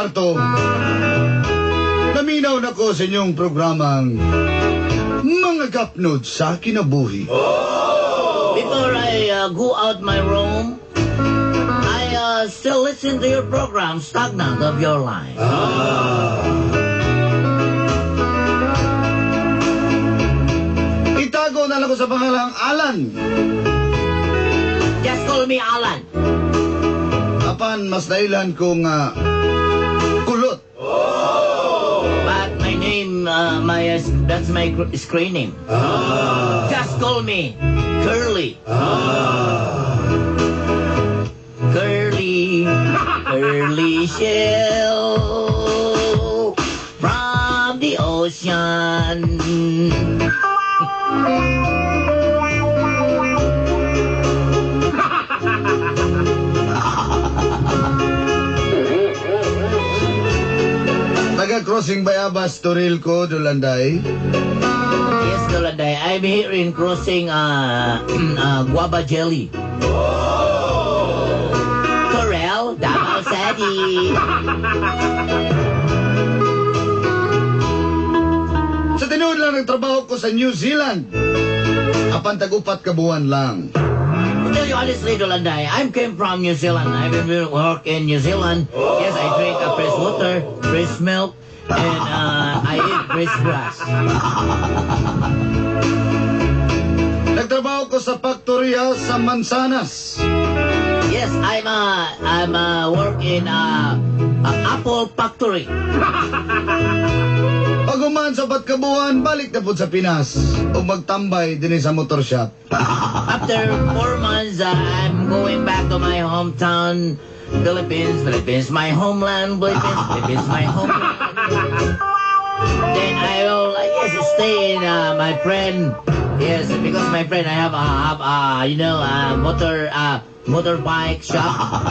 kwarto. Naminaw na ko sa inyong programang Mga Gapnod sa Kinabuhi. Before I go out my room, I still listen to your program, Stagnant of Your Life. Itago na lang ko sa pangalang Alan. Just call me Alan. Apan mas dailan kong kulot. But my name, that's my screen name. Just call me Curly. Curly, curly shell from the ocean. Taga-crossing Bayabas, Toril ko, Dulanday. Yes, Dulanday. I'm here in crossing Guava Jelly. Corel, Davao City. Sa tinuod lang nagtrabaho ko sa New Zealand. Apan tag-upat ka buwan lang. To tell you honestly, Dulanday, I came from New Zealand. I've been work in New Zealand. Yes, I drink fresh water, fresh milk, and I eat fresh grass. Nagtrabaho ko sa faktorya sa Mansanas. Yes, I'm work in apple factory. Pag-uman sa Batkabuan, balik na po sa Pinas o magtambay din sa motor shop. After 4 months, I'm going back to my hometown, Philippines. Philippines, my homeland. Philippines, Philippines, my homeland. Then I will, yes, stay in my friend. Yes, because my friend, I have a you know, a motorbike shop.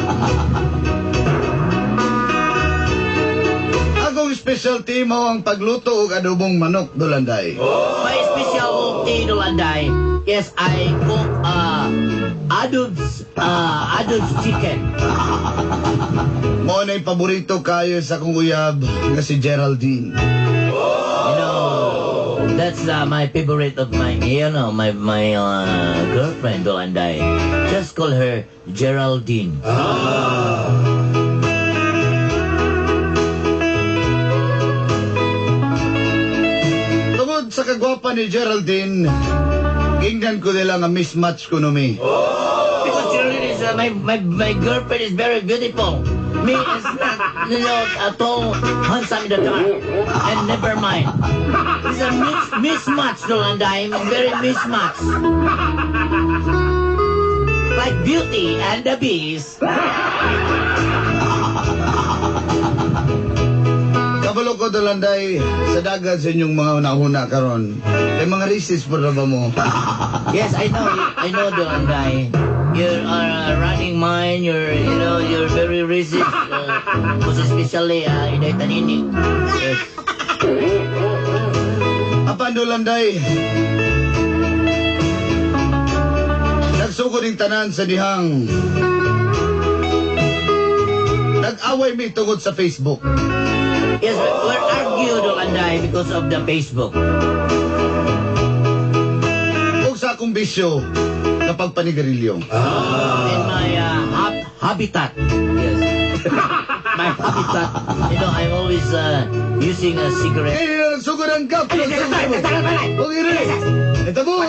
Akong specialty mo ang pagluto og adobong manok, Dulanday. My specialty, Dulanday, yes, I cook adobs chicken. Mo na yung paborito kayo sa akong uyab nga si Geraldine. You know, that's my favorite of my, you know, my girlfriend, Dulanday. Just call her Geraldine. Tungod sa kagwapa ni Geraldine, ingnan ko nila nga mismatch ko numi. Because Geraldine is my girlfriend is very beautiful. Me is not, you know, at all handsome in the dark. And never mind. It's a mismatch, Dulanday. I'm very mismatch. Like Beauty and the Beast. Kabalo ko, Dulanday, sa dagat sa inyong mga una-una karon. Kay mga racist po na ba mo? Yes, I know. I know, Dulanday. You are running mine. You're, you know, you're very racist. Most especially Inday Tanini. Yes. Apan, Dulanday, nagsugod ning tanan sa dihang nag-away mi tungod sa Facebook. Yes, we're argue, Dulanday, because of the Facebook. Ug sa akong bisyo kapag panigarilyo. In my habitat. Yes. My habitat. You know, I'm always using a cigarette. Eh, nagsugod ang gap. Huwag iri. Ito mo.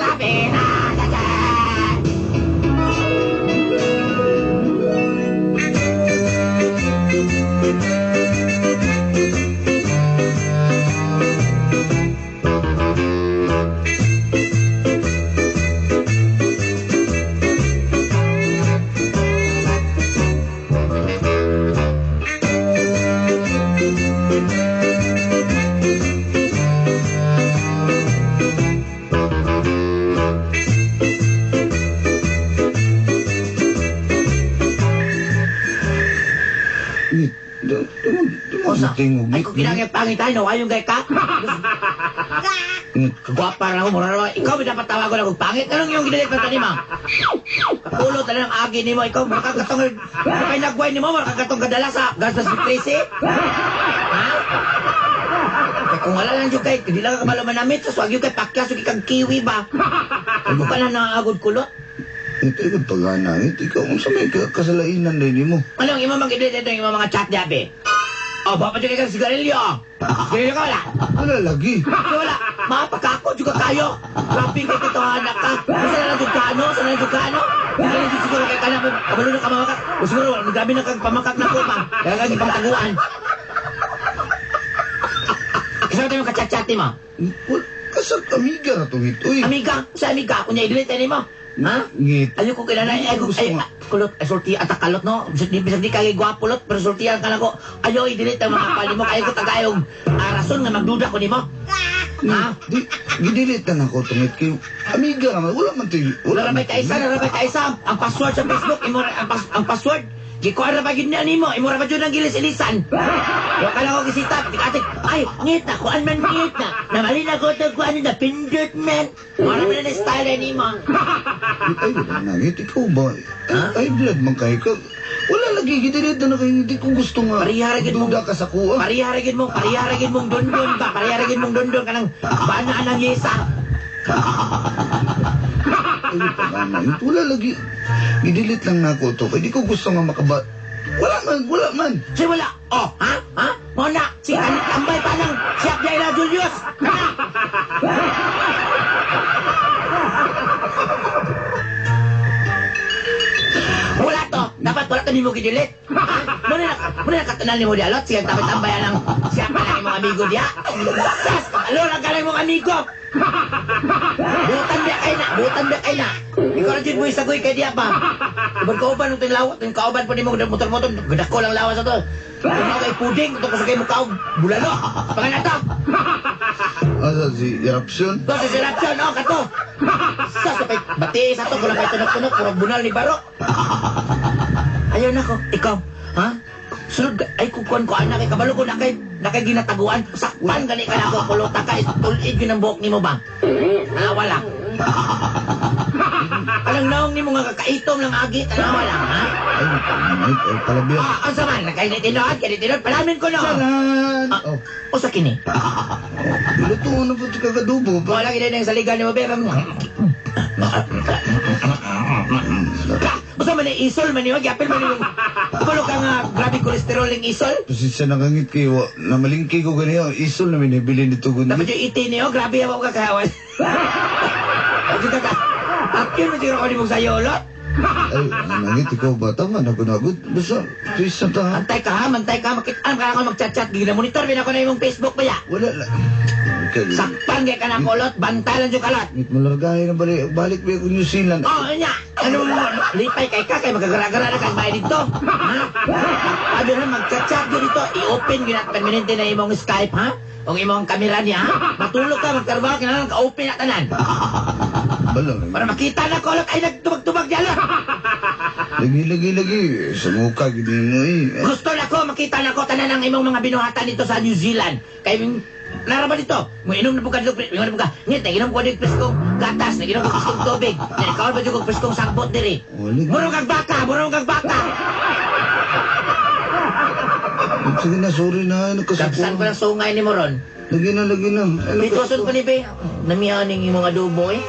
Ay, kung kinangit pangit tayo, no, ayong gay ka. Kagwapa na ako, mura na ikaw may dapat tawagon ako. Pangit na lang yung ginalit na tanima. Kakulot na lang ang agi nimo. Ikaw, mura kang katong, mura kay nagway nimo, mura kang katong kadala sa Gasas Tracy. Ha? Kaya kung wala lang yun kay, di lang ka kabalo manamit, sa swag yun kay pakyas, yung kang kiwi ba? Ano ka na naagod kulot? Ito ikaw pagana. Ito ikaw, unsa may kasalainan din nimo. Ano ang imo mga ito yung mga chat diabe? Oh, bapa dyan kang sigarilyo. Sigarilyo ka wala? Wala lagi. Di wala. Mapakako juga kayo. Grabe kay katohana ka. Sa na lang ka ano? Sa na lang ka ano? Hindi lang siguro kay kana kabalo na ka mamakak. O siguro grabe na kang pamakak na ko pa. Kaya kang ipangtaguan. Kasi tayo yung kachat-chat mo. Wala, kasag amiga na itong ito eh. Amiga, sa amiga, kunya i-delete ni mo. Ha? Ngit. Ayaw ko kilala, ay, ay, ay, kulot, ay, sulti, at kalot, no? Bisag di kay gwapo, lot, pero sultian ka na ko. Ayaw, i-delete ang mga pali mo. Ayaw ko tagayong rason nga magduda ko nimo. Ha? Di, gidelete na ako itong ito. Amiga naman, wala man ito. Wala may kaisa, wala may kaisa. Ang password sa Facebook, imo ang password. Gikuan ra ba gyud niya nimo? Imo ra ba gyud ang gilis-ilisan? Wa ka lang ko gisita, atik ay, ngit na kuan man ngit na. Namali na ko to kuan na pindot man. Mara man na style nimo. Ay, wala na. Ngit, ikaw ba? Ay, blood man kayo ka. Wala lagi, gidelete na kayo. Hindi ko gusto nga. Parihara gyud mo. Duda ka sa kuha. Parihara gyud mo, parihara gyud mong dondon ba? Parihara gyud mong dondon kanang bana nang yesa. Ay, pagana. Wala lagi. Gidelete lang na ako to. Kaya di ko gusto nga makaba... Wala man, wala man. Sige, wala. Oh, ha? Ha? Mona, si tambay pa ng siya Ila Julius. Ha? Wala to. Dapat wala to nimo gidelete. Ha? Muna na katunal nimo dialot. Siya tambay-tambay ang siya pa lang imong amigo diya. Sas, kabalo lang ka lang imong amigo. Butan biya kay na, butan biya kay na. Ikaw na dyan mo isagoy kay diya pa. Uban kauban nung tinlawat, yung kauban po ni mo, motor-motor, gadako lang lawas ato. Kung kay puding, ito ko sa kayo mukha, bulalo. Panganata. Asa si Eruption? Ito si Eruption, oh, kato. Sa, sapay, bati sa to, kung kay tunok-tunok, puro bunal ni Baro. Ayaw na ko, ikaw, ha? Sunod, ay kukuan ko anak, kay kabalo ko na kay ginataguan. Sakpan gani ka na ako, kulota ka, tulid yun ang buhok ni mo ba? Ah, wala. Anong naong ni mo nga kakaitom lang agi, tanawa lang, ha? Ay, palabiyan. Ah, ang sama, nagkainitinod, kainitinod, palamin ko no. Salan! Ah, Oh, o sa kini? luto na po ito kagadubo. Wala gina ng saligan ni mo, bebe. Basta man isol man niyo, gyapil man yung kabalo ka nga grabe kolesterol ng isol. Pasensya na kangit kayo. Namalingki ko ganyan. Isol na minibili nito gundi. Dapat yung iti niyo, grabe yaw ka kahawan. Akyun mo siguro ko ni mong sayo, lot. Ay, nangit ikaw ba? Tama na gunagod. Basta, please na ta. Antay ka ha, mantay ka. Makitaan ka ako mag-chat-chat. Gina-monitor, bin ako na imong Facebook ba ya? Wala lang. Okay. Sakpan kay ka na kulot, bantay lang yung kalot. Ngit malargahin na balik. Balik ba ako New Zealand? Oh, ano niya? Ano mo? Lipay kay ka, kay magagara-gara na kang bahay dito. Ha? Sabi na, mag-chat-chat yun dito. I-open yun at permanente na imong Skype, ha? O imong kamera niya, ha? Matulog ka, magtrabaho, kinahanglan ka-open na tanan. Balang. Para makita na kulot, ay nagtubag-tubag niya lang. Lagi, lagi, lagi. Sa mukha, gini mo eh. Gusto na ko, makita na ko tanan ang imong mga binuhatan dito sa New Zealand. Kay naraba dito, mo inom na po ka dito, mo inom na po ka. Ngit, naginom ko dito preskong gatas, naginom ko preskong tubig. Nagkaon ba dito preskong sagbot diri. Murong kag baka, murong kag baka. Sige na, sorry na. Kapsan ko ng sungay ni Moron. Lagi na, lagi na. Pitoson ko ni Be. Namihaning yung mga adobo eh.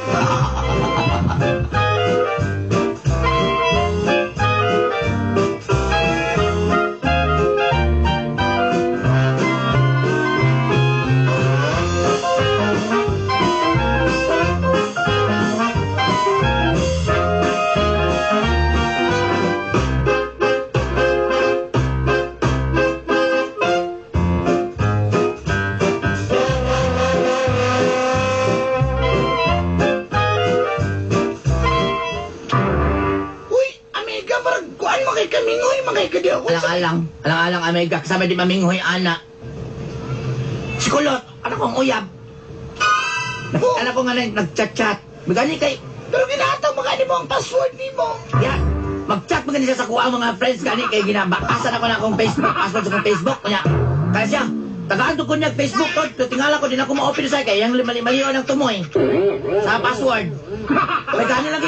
Alang-alang, alang-alang amiga, kasama di maminghoy ana. Si Kulot, ano kong uyab? Oh. Alam ko nga nag-chat-chat. Magani kay... Pero ginataw, magani mo ang password ni mo. Ya, mag-chat magani siya sa kuha mga friends gani kay ginabakasan ako na akong Facebook, password sa akong Facebook. Kunya, kaya siya, Tagaan ko niya Facebook ko. Tingala ko, di na ko ma-open sa kay. Yang mali-maliwan ang tumoy. Sa password. May gani lang,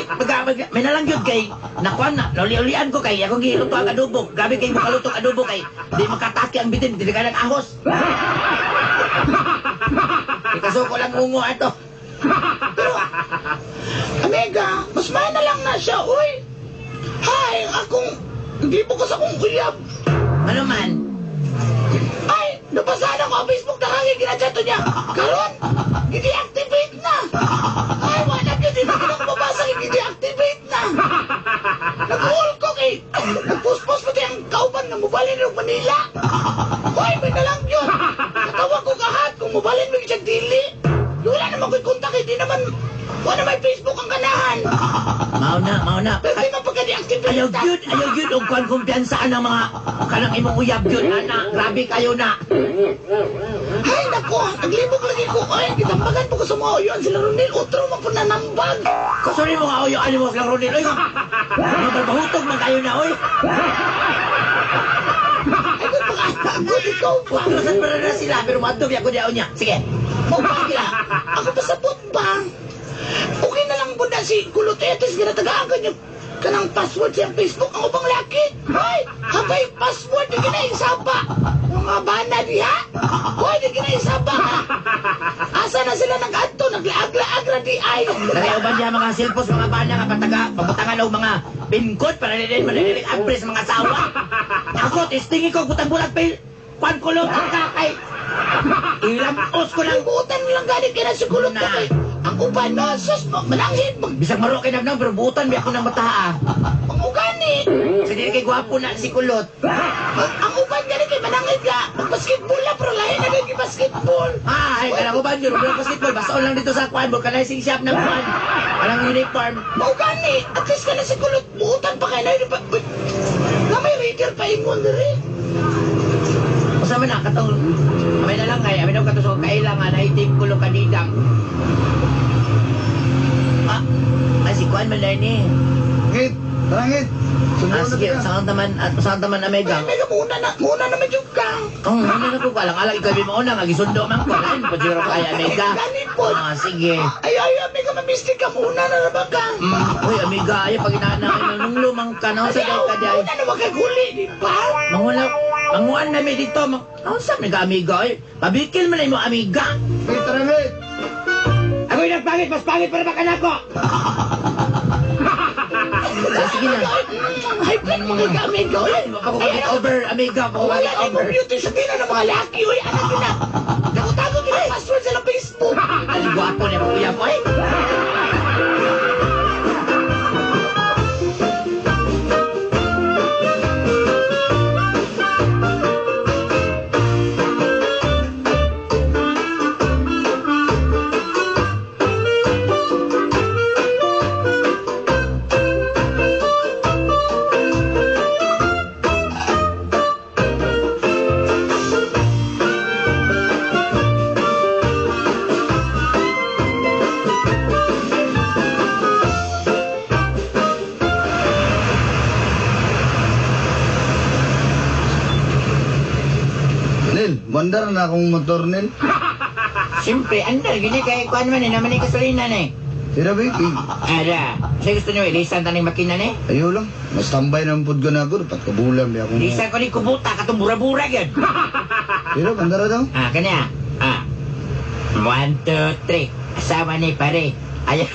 may nalang yun kay, nakuan na, uli-ulian ko kay, akong giluto ang adobo. Grabe kay mukaluto ang adobo kay, di makataki ang bitin, di ka ng ahos. Ikasuko lang ungo ato. Pero, amiga, mas may na lang na siya, uy. Hay, akong, hindi po ko sa akong uyab. Ano man? Ay, nabasahan ako ang Facebook na kagi ginachat niya. Karon, i-deactivate na. Ay, wala ka, di na ko mabasa, i-deactivate na. Nag-all ko kay, nagpuspos pati ang kauban nga mobalin ng Manila. Hoy, may nalang yun. Katawag ko kahat kung mobalin mo siya dili. Wala naman ko'y kontak, hindi naman, wala may Facebook ang kanahan. Mao na, mao na. Pero di man pagka-deactivate Ayaw na. gyud, ayaw gyud og kuan kumpiyansaan ang mga kanang imong uyab gyud ana. Grabe kayo na. Ay, nako, naglibog lagi ko. Ay, gitambagan po ko sa mga uyon. Sila Ronel, utro man po nanambag. Kusuri mo nga uyo ani mo silang Ronel oy. Mga barbahutog man kayo na oy. Ay, kung mga agod, ikaw pa. Pero sa para na sila pero moadto ako diha unya. Sige. Mabagla. Ako pasabot ba? Okay na lang po na si Kulutetes, ginatagaan ka niya kanang password siyang Facebook ang ubang laki. Hoy, habay password di kinaisaba. Mga bana diha. Hoy, di kinaisaba ha. Asa na sila nag-adto, naglaag-laag ra di ay. Dali uban diha mga cellphone mga bana nga pataga pabutangan og mga pin code para dili manililig abres mga asawa. Ako testingi ko butang bulat pay kwan kulot ang kakay. Ilamos ko lang. Butan lang gani kay na si Kulot Na. kay. Ang uban no, sus, mananghid, Bisag maro kay nagnaw pero butan bi ako ng mata ah. mangugani. Sa dili kay gwapo na si Kulot. Ang uban gani kay mananghid ka. Mag-basketball na, pero lahi na gani basketball. Ay, kanang uban yun, walang basketball. Basaon lang dito sa kwan, vulcanizing shop ng kwan. Kanang uniform. Mao gani, at least ka na si Kulot, buutan pa kay na yun. Uy, na may reader pa ingon diri. Usa man na, katong, amay na lang kay, amay na katong sa kailangan, ay team kulo kanidang. Ah, ay si Kwan man ni. Ngit, tara ngit. Sundo Ah, na sige, ka. saan taman, at saan taman amiga? Ay, mega muna na medyo ka. Oh, muna na ko, alang alang ikaw mo una, nga gisundo man ko, lain pa siguro kay amiga. Gani po. Ah, sige. Ay, ay, amiga, mamistik ka muna na na ba ka? Uy, amiga, ay pag inaana kayo, nung lumang ka, no, sa Ay, ka di ay. muna na makaguli, di ba? Mangula, manguan na mi dito. Mang, ano sa mga amiga ay? Pabikil man na mo amiga. Ngit, tara ngit. Ako'y nagpangit, mas pangit para baka nako. Ah, sige na. Ay, plan mo ka, amiga. Uy, Ako get over, amiga. Ako Wala get na over. yung beauty sa tina ng mga laki. Uy, anak na. Tago-tago gina password sa Facebook. Ang gwapo niya, kuya ko eh. Nil, mandar na akong motor, Nil. Siyempre, andar, gini kay kuan man eh, naman eh gasolina na eh. Sira ba? Ada, siya gusto niyo, ilisan taning makina ni? Ayaw lang. Mas tambay na ang pud ko na ako. Dapat kabulan ba akong... Ilisan ko ni kubuta, katong bura-bura yun. Sira, mandara daw. Ah, kanya. Ah. 1, 2, 3. Asawa ni pare. Ayaw.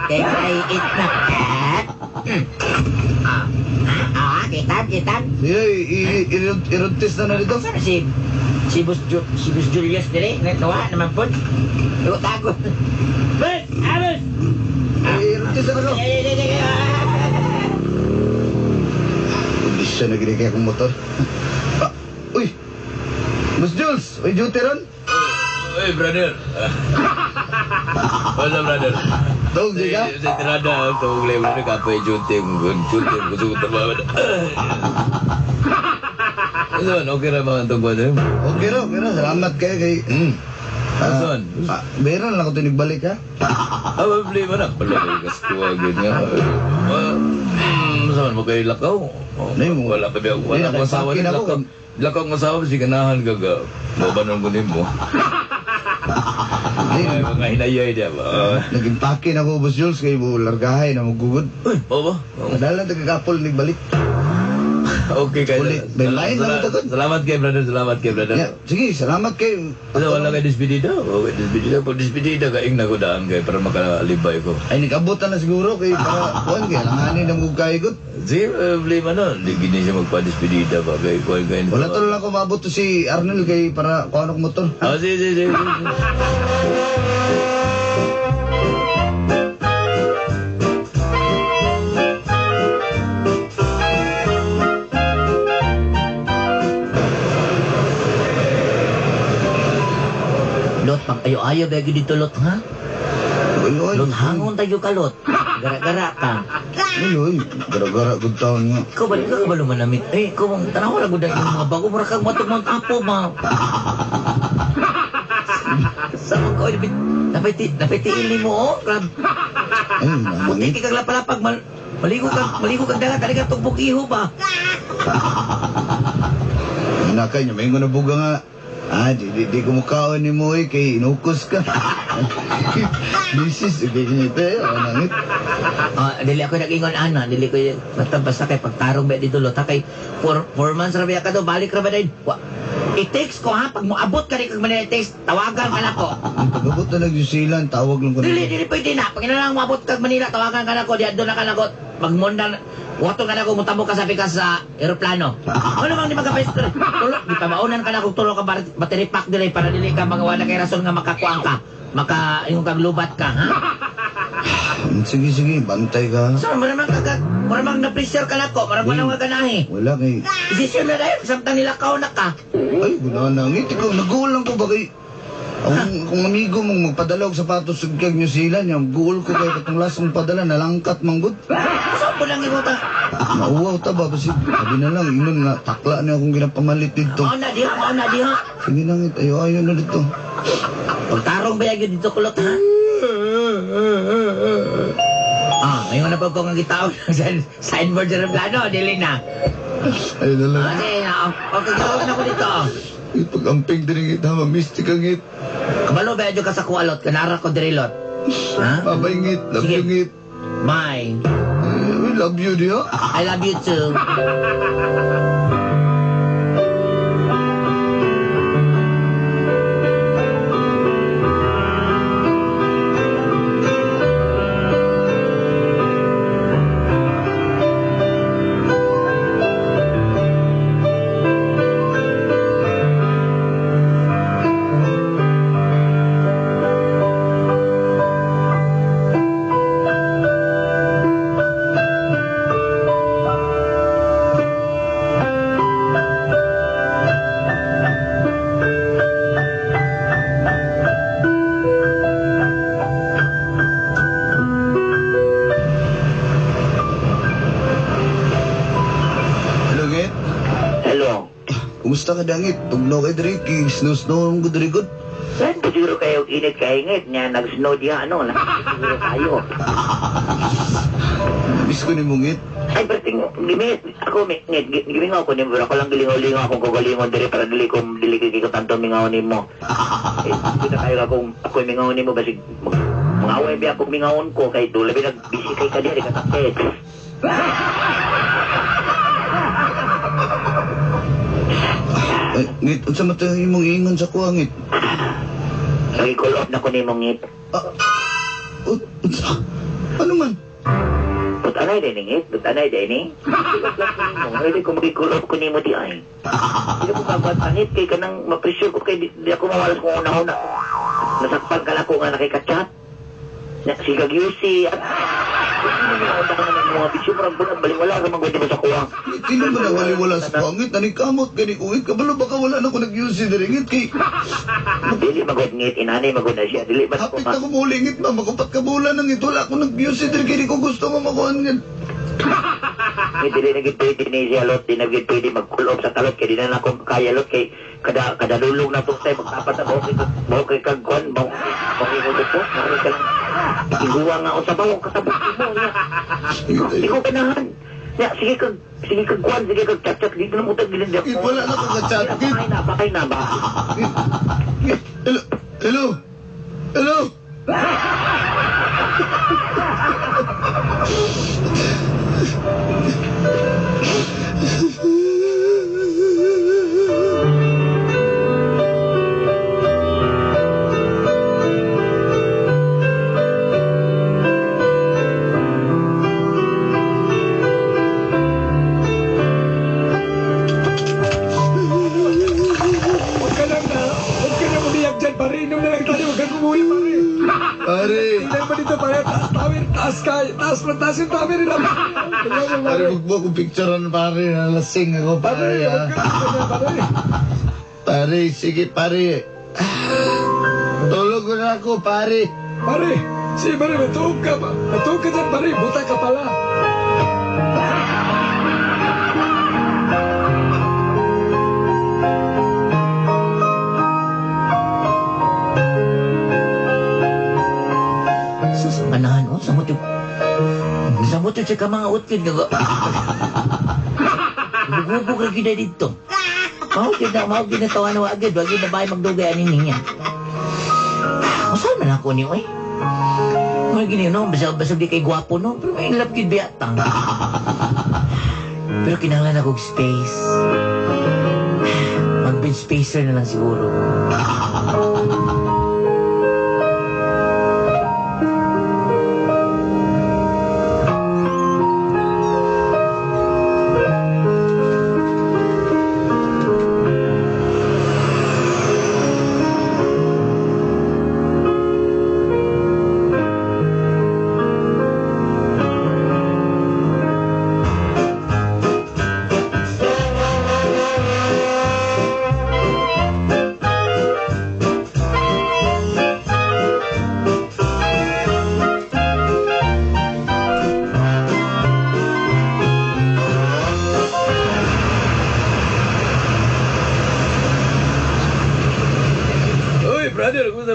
Kaya it na. Ah. Ah. Ah, kita, kita. Sira, i-road test na na dito. Saan si si Boss Ju, si Boss Julius dire? Nawa naman po. Tago. Boss, Amos. I-road test na na. Ay, ay, ay, ay, ay. Kondisyon na gini kaya akong motor. Ah, uy! Boss Jules! Uy, duty ron? Hey, brother. What's up, brother? Tawag di ka? Sa tirada, tawag lang mo na kapoy duty. Duty, gusto ko trabaho. Saan, okay ra ba ang tungkol na yun? Okay ra, okay ra. Salamat kayo kay... Saan? Ah, meron lang ako tinigbalik ha. Ah, problema na. Wala kayo kaskuha, ganyan. Saan mo kayo lakaw? Hindi, Wala pa ba? Hindi, Wala akong asawa nakapakin na ako. lakaw. Lakang asawa si ganahan ka ga. Mabanon ko nimo. Ay, mga hinayay diya ba? Nag-impake na ko, Boss Jules, kay mo largahay na magugod. Uy, oo ba? Madala tagakapol nagbalik. Okay kay. Ulit, may lain lang ito. Salamat kay brother, salamat kay brother. Yeah, sige, salamat kay. Wala, wala kay despedida. Okay, despedida. Pag despedida ka, ingna ko daan kay para makalibay ko. Ay, nag-abutan na siguro kay para kuan kay alanganin na mong kaigot. Sige, problema no. Di gini siya magpa-despedida ba kay kuan kay. Wala to lang ko maabot to si Arnel kay para kuan ako motor. Ah, sige, sige, sige. Lot, pag-ayo-ayo ba dito, Lot, ha? Uy, Lot, hangon tayo ka, Lot. Gara-gara ka. Uy, uy, gara-gara good taon nga. Ikaw ba, ikaw ba lumanamit? Eh, ikaw bang, tanaw na gud yung mga bago, mura kang matog mong tapo, ma. Sa mga ko, napay tiili mo, oh, grab. Ay, Puti namangit. kang lapalapag, maligo kang dagat, talaga tugbok iho ba? Nakay niya, may na buga nga. Ah, di kumukaon ni mo eh, kay inukos ka. Misis, okay niya eh, oh, nangit. Ah, dili ako nag-ingon ana, dili ko basta basta kay pagtarong ba dito lot, ha, kay 4 months ra ba ka do, balik ra ba din. I-text ko ha, pag moabot ka rin kag Manila text, tawagan ka na ko. Ang pag-abot na lang New Zealand, tawag lang ko. Dili, dili pwede na. Pag ina lang moabot kag Manila, tawagan ka na ko, di adto na ka na ko. Magmunda wato ka na ko, mutamo ka sabi ka sa eroplano. Ano bang di magka-pester? Tulo, di pa maunan ka na kung tulo ka battery pack dili para dili ka magawa na kay rason nga makakuang ka. Maka yung kag lubat ka, ha? Sige, sige, bantay ka. So, maramang kagag, maramang na-pressure ka na ko, maramang wala nga ganahe. Wala kay... Desisyon na dahil, samtang nilakaw na ka. Ay, wala na. Ngiti ko, nagulang ko ba kay... Ang amigo mong magpadala og sapatos sa kag New Zealand, yung guol ko kay katong last kong padala, nalangkat manggod. So, po lang ibuta. Nauwaw ta ba? Kasi sabi na lang, ingon nga, takla niya akong ginapamalit dito. Mao na diha, mao na diha. Sige na, ngit, ayo, ayo na dito. Pagtarong ba yun dito kulot, ha? Ah, ngayon na po ko nga gitaon sa signboard sa aeroplano, dili na. Ay na lang. Ah, sige na. Okay, gawin na ko dito. Pag-amping din ngit, ha, mamistik ang ngit. Kabalo ba ka sa kualot, kanara ko dirilot. Ha? Babay ngit, love Sige. you ngit. Bye. Eh, we love you diha. I love you too. Hello, ngit. Hello. Kumusta ka dangit? Tugnaw kay diri, kay snow-snow ang gud diri gud. Saan po siguro kayo init kaingit niya nag-snow diya ano, siguro kayo. Miss ko ni mo ngit. Ay, perting gimit ako ngit gimingaw ko nimo ako lang gilingaw-lingaw akong kagalingon diri para dili ko dili kay ko tanto mingaw nimo. Eh, kita kayo akong ako mingaw nimo basig mga away biya akong mingawon ko kay do labi nag busy kay ka diri ka text. Ay, ngit, unsa man to imong ingon sa kuha ngit? Nagi-call off na ko nimo ngit. Ah, unsa? Ano man? But anay din ngit, but anay din ni. Ready ko magi-call off ko nimo di ay. Hindi ko kagwat pangit kay kanang ma-pressure ko kay di ako mawalas kung una-una. Nasakpan ka na ko nga nakikachat. Na sigag UC. Mga bisyo parang bulan baliwala sa mga mo sa kuwang. Ngit, dili man ang waliwala sa kuha ngit. Aning kamot gani ko ngit. Kabalo baka wala na ko nag-UC diri ngit kay Dili magod ngit inani magod na siya. Dili man ko hapit na ko muli ngit ma. Makupat ka bulan ng ngit. Wala ko nag-UC diri kay di ko gusto nga makuha ngit. Ngit dili na gid pwede ni siya lot, di na gid pwede mag-cool off sa talot kay di na na akong kaya lot kay kada kada lulong na tong tay magtapat na buhok kay kag kuan buhok kay ko po kay iguwa nga usa ba kasabot mo niya. Di ko ganahan. Ya, sige kag kuan, sige kag chat-chat dito na mo tag gilid. Wala na ko ka-chat. Pakay na ba? Hello. Hello. Hello. Huwag ka na umiyak dyan, pare. Inom na lang tayo. Huwag kang umuwi, pare. Pare. Ilan ba dito, pare? Taas, tower, taas ka. Taas, taas yung tower. Pare, huwag mo akong picturean, pare. Nalasing ako, pare. Pare, Pare, sige, pare. Tulog ko na ako, pare. Pare, sige, pare, matuog ka. Matuog ka dyan, pare. Buta ka pala. Ganahan, oh, samot yung... Samot yung ka mga utkin. Gugubog lagi na dito. Mao gid na tawa na agad. Wag na bahay magdugay ani niya. Saan man ako ni oy? Mga gini, no? Basag di kay gwapo, no? Pero may love gid biyatang. Pero kinahanglan ako og space. Mag-bed spacer na lang siguro.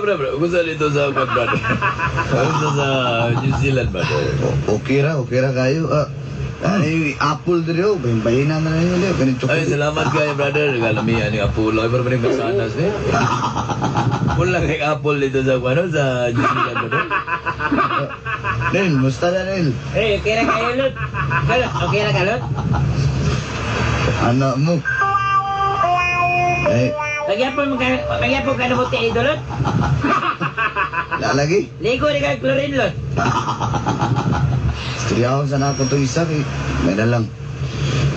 Brother, kumusta dito sa brother? Kumusta sa New Zealand, brother? Okay ra kayo. Ay, apple diri oh, bahin-bahina na lang yun. Ganito. Ay, salamat kayo, brother. Kalamihan ni apple. Ay, pero pa masanas ni. Wala kay apple dito sa ano sa New Zealand, brother. Nel, musta na, Nel? Hey, okay ra kayo, Lot. Okay ra ka, Lot? Anak mo. Eh, Magyapon ka na mo ti idol, Lot. Lalagi. Ligo ni ka chlorine, Lot. Istoryahon sana ako itong isa kay may na lang.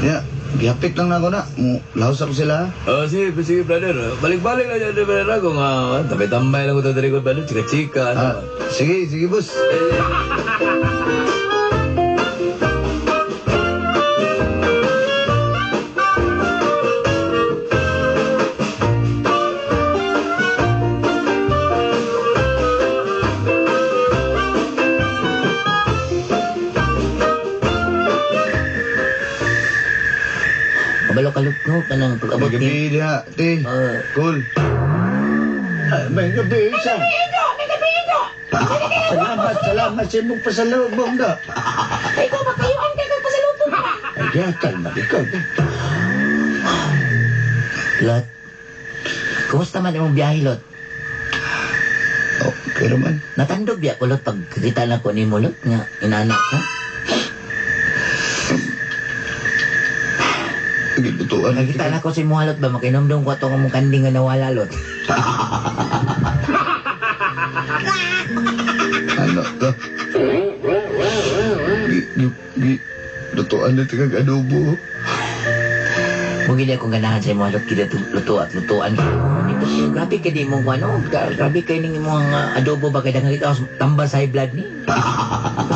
Ya, gihapit lang na ako na. Laos ako sila. Oh, sige, sige, brother. Balik-balik lang dyan, brother. Kung tambay-tambay lang ko ito ko, brother. Chika-chika, ano. Sige, sige, boss. Kabalo kalot no, kanang pag-abot May ni... gabi diha, te. Cool. May gabi isa. May gabi ito! Salamat, salamat sa imong pasalubong da. Ikaw ba kayo ang kagag pasalubong ka? Ay, ya, kalma ikaw. Lot, kumusta man imong biyahe, Lot? Okay naman. Natandog biya ko, Lot, pag kita na ko ni mo, Lot, nga inanak ka. Gilutuan. Nakita na ko sa imo, Lot, ba? Makinomdom ko atong among kanding nga nawala, Lot. Ano ka? Lutuan na tingag adobo. Mugili akong ganahan sa imo, Lot, kita luto at lutuan. Grabe kay di mo ano, grabe kay ning imong adobo ba kay daghan kita tambal sa high blood ni.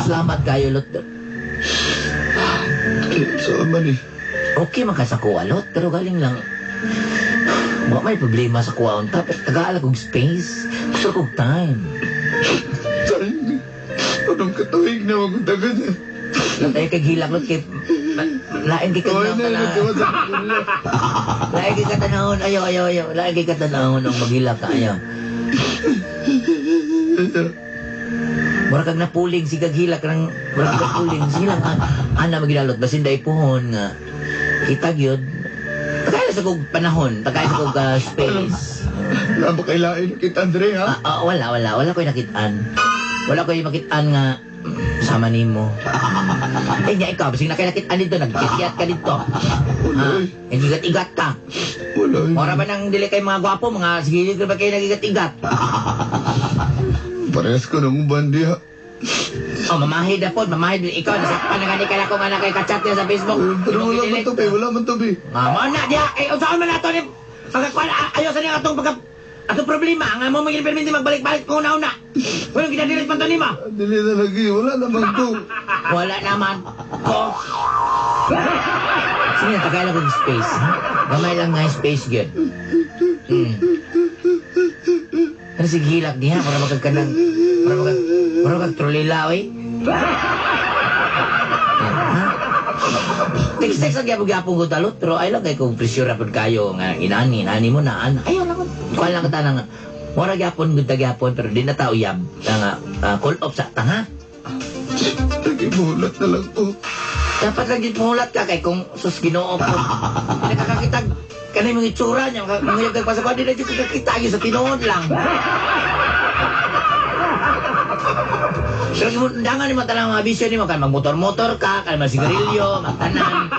Salamat kayo, Lot. So man eh. Okay man ka sa kuha, Lot, pero galing lang. Wa may problema sa kuha unta, pero tagaala kog space. Gusto kog time. Time. Anong katuig na magdagan eh. Lot, ay kay gilak, Lot, kay lain kay Oy, katanaw na, na. Lain kay katanahon, ayaw, ayaw, ayaw. Lain kay katanahon ang maghilak ka, ayaw. Mura kag napuling si gaghilak nang mura kag napuling sila nga ana magidalot basin dai puhon nga kita gyud. Tagay sa kog panahon, tagay sa kog space. Wala ba kailain kita, Andre, ha? Wala wala wala ko'y nakitaan. Wala ko'y makitaan nga sama nimo. Eh nya ikaw basig nakinakitaan dito nagkitiyat ka dito. Wala, Ha? eh. Nagigat-igat ka. Wala, eh. Ora ba nang dili kay mga gwapo, mga sigilid ba kayo nagigat-igat? Parehas ko ng uban diha. Oh, mamahid na po, mamahid. Ikaw, nasakpan na gani ka na kung anak kay kachat niya sa Facebook. Pero wala man to, be. Wala man to, be. Nga, mo na diha. Eh, unsaon man nato ni pagkakuan, ayaw sa niya atong pagka atong problema nga mo maging perminti magbalik-balik kung una-una. Walang ginadilit man to nimo. Dili na lagi. Wala naman to. Wala naman ko. Sige, tagay lang kong space. Ha? Gamay lang nga space gyud. Ano si gilak diha para magkagkanang para magkag trolila oy. Ha? Text-text ang gyapon-gyapon ko talot pero ay lang kay kung pressure ra pud kayo nga inani inani mo na ana. Ayaw lang ko. Kuan lang kita nang mura gyapon gud ta gyapon pero di na ta uyab nga call off sa tanga. Nagimulat na lang ko. Dapat lang gid mulat ka kay kung sus Ginoo ko. Nakakakita kanay mga itsura niya, mga kag pasabad di na jud kakita gyud sa tinuod lang. Pero kung dangan ni mo tanang mga bisyo nimo kan magmotor-motor ka, kan magsigarilyo, magtanan,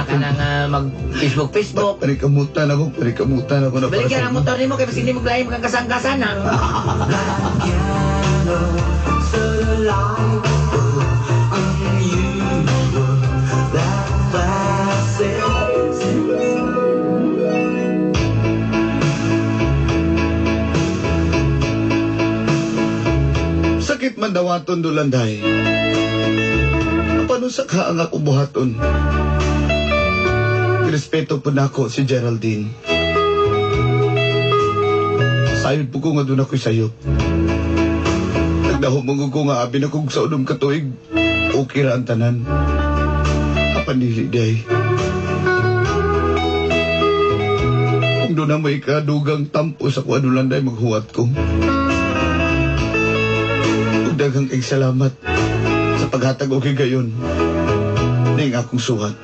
kanang mag Facebook Facebook. Parikamutan ako. Parikamutan ako na para Baligyan sa ang motor nimo kay basin nimo glahim kang kasangkasan ha. Sakit man dawaton dulanday. Paano sa ka ang ako buhaton? Respeto po nako si Geraldine. Sayod po ko nga doon ako'y sayop. Nagdahom ko nga abi na kong sa unom katuig. Okay ra ang tanan. Apan dili day. Kung doon na may kadugang tampo sa kuha dulanday maghuwat ko. Daghang kay salamat sa paghatag og higayon ning akong suhat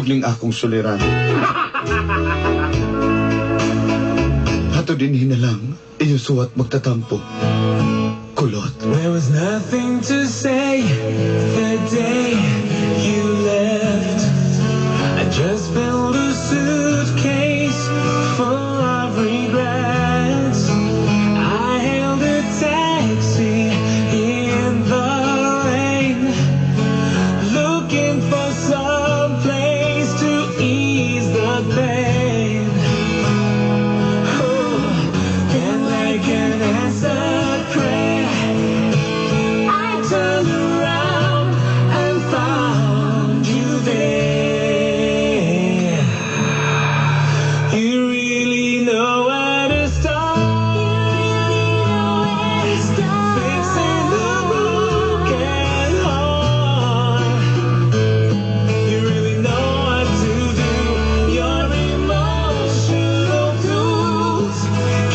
ug ning akong suliran. Hato din hinalang inyong suwat magtatampo. Kulot. There was nothing to say.